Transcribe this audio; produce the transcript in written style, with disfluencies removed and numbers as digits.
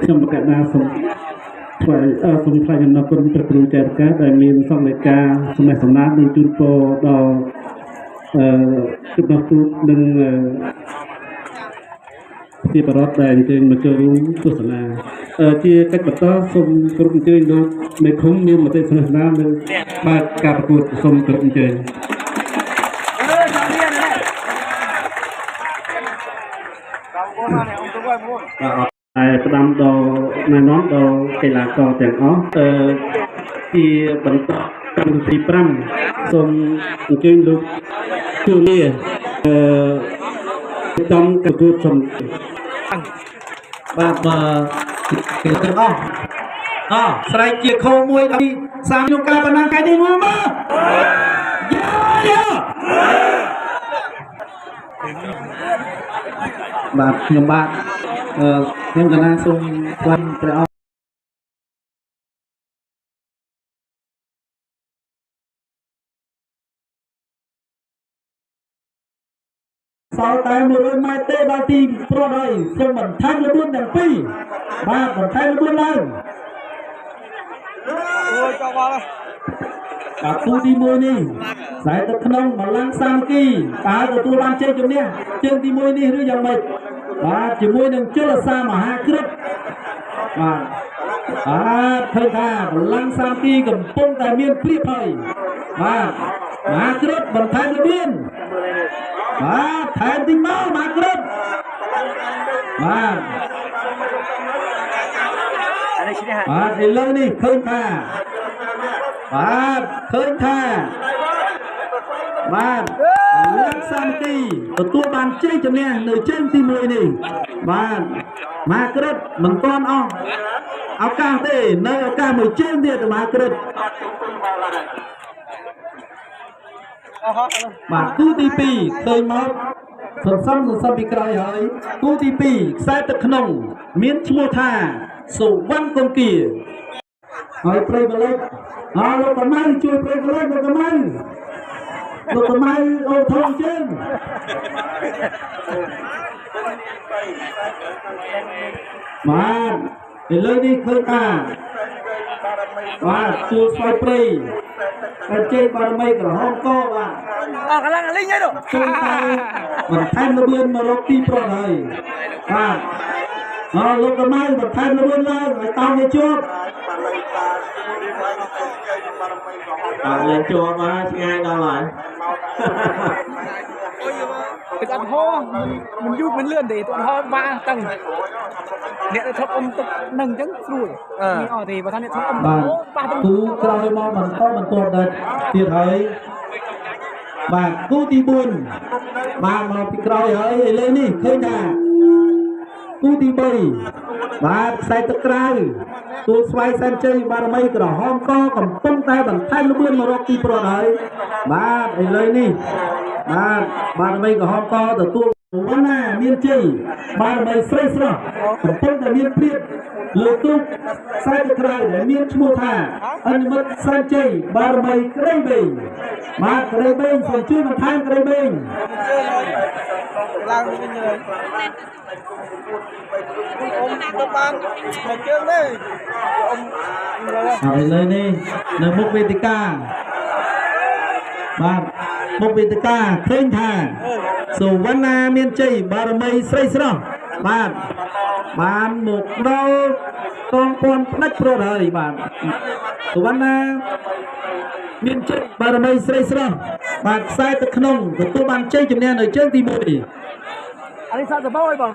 ខ្ញុំបកណាសូមថ្លែងអឺសូមថ្លែងអំណរគុណព្រះគ្រូចែកប្រកាសដែលមានសង្ឃលេខាសំណេះសំណាលនិងជូនពរដល់អឺចំណោះទូតនិងអឺជាបរិបទដែលអញ្ជើញមកចូលរួមទស្សនាអឺជាកិច្ចបន្តសូមគោរពអញ្ជើញលោកមេឃុំមានមតិសំណេះសំណាលនិងបើកការប្រកួតសូមគោរពអញ្ជើញ តែផ្ដាំដល់ណែនាំដល់កីឡាករទាំងអស់អឺជាបន្តកម្មវិធី5សូមអញ្ជើញលោកជួលាអឺចំប្រកួតសូម បាទបើគេទាំងអស់អស្រែកជាខោមួយដល់សាមក្នុងការបណ្ណាកាយនេះមួយមកយ៉ាយ៉ា បាទខ្ញុំបាទអឺខ្ញុំកណាសូមថ្លែងព្រះអង្គ សល់តែ100ម៉ែត្រទេដល់ទីព្រាត់ហើយសូមបន្ថែមល្បឿនទាំងពីរបាទបន្ថែមល្បឿនឡើង អូយចောက်ပါလား បាទគូទី1នេះខ្សែទឹកក្នុងបលាំងសាមគ្គីតើទទួលបានជ័យជំនះជើងទី1នេះឬយ៉ាងម៉េចបាទជាមួយនឹងជលសាមហាក្រឹតបាទបាទឃើញថាបលាំងសាមគ្គីកំពុងតែមានព្រៀបហើយបាទមហាក្រឹតបន្ថែមល្បឿនបាទថែមតិចមកមហាក្រឹតបាទ អានេះឈ្នះ បាទឥឡូវនេះឃើញថាបាទឃើញថាបាទលក្ខសាមគ្គីទទួលបានជ័យជំនះនៅជើងទី1នេះបាទមហាក្រឹតមិនទាន់អស់ឱកាសទេនៅឱកាសមួយជើងទៀតមហាក្រឹត អស់ហ បាទគូទី2ឃើញមកសន្សំសន្សំពីក្រោយហើយគូទី2ខ្សែទឹកក្នុង មានឈ្មោះថាសុវណ្ណកុងគាហើយប្រិយបលិចអើលោកកម្ៅជួយប្រិយបលិចលោកកម្ៅលោកកម្ៅអូធំជើងបាទឥឡូវនេះឃើញថាបាទទួលស្វាយព្រៃតែជ័យបារមីក្រហមកបាទ អស់កម្លាំងលីងហើយនោះ ជួយតែបន្ថែមល្បឿនមករកទីប្រត់ហើយបាទអរលោកកម្ៅបន្ថែមល្បឿនឡើងឲ្យតោងឲ្យជាប់ បាទលេងជាប់មកឆ្ងាយដល់ហើយ ទឹកអត់ហោមិនយូរមិនលឿនទេទឹកអត់ហោបាតឹងអ្នកទៅថប់អុំទឹកនឹងអញ្ចឹងស្រួលនេះអត់ទេបើថាអ្នកថប់អុំ បាទ ប៉ះទឹក គូក្រោយមកបន្តបន្តដល់ទៀតហើយបាទគូទី4បាទមកពីក្រោយហើយឥឡូវនេះឃើញថាគូទី3បាទខ្សែទឹកក្រៅទួលស្វាយសែនជ័យបារមីក្រហមកកំពុងតែបន្ថែមល្បឿនមករកទីប្រត់ហើយបាទឥឡូវនេះបាទបារមីក្រហមកទទួលវណ្ណាមានជ័យបារមីស្រីស្រស់កំពុងតែមានព្រៀបលើទូកខ្សែទឹកក្រៅដែលមានឈ្មោះថាអនិមិត្តសែនជ័យបារមីក្រីបេងបាទក្រីបេងសូមជួយបន្ថែមក្រីបេង ឡើងវិញហើយអ៊ំទៅបានមកជើងទេអ៊ំ ហើយឥឡូវនេះនៅមុខវេទិកាបាទមុខវេទិកាឃើញថាសុវណ្ណាមានជ័យបារមីស្រីស្រស់បាទបានមកដល់កងពាន់ផ្ដាច់ព្រាត់ហើយបាទសុវណ្ណាមានជ័យបារមីស្រីស្រស់បាទខ្សែទឹកក្នុងទទួលបានជ័យជំនះនៅជើងទី1 អានេះសាក់សបោឲ្យបង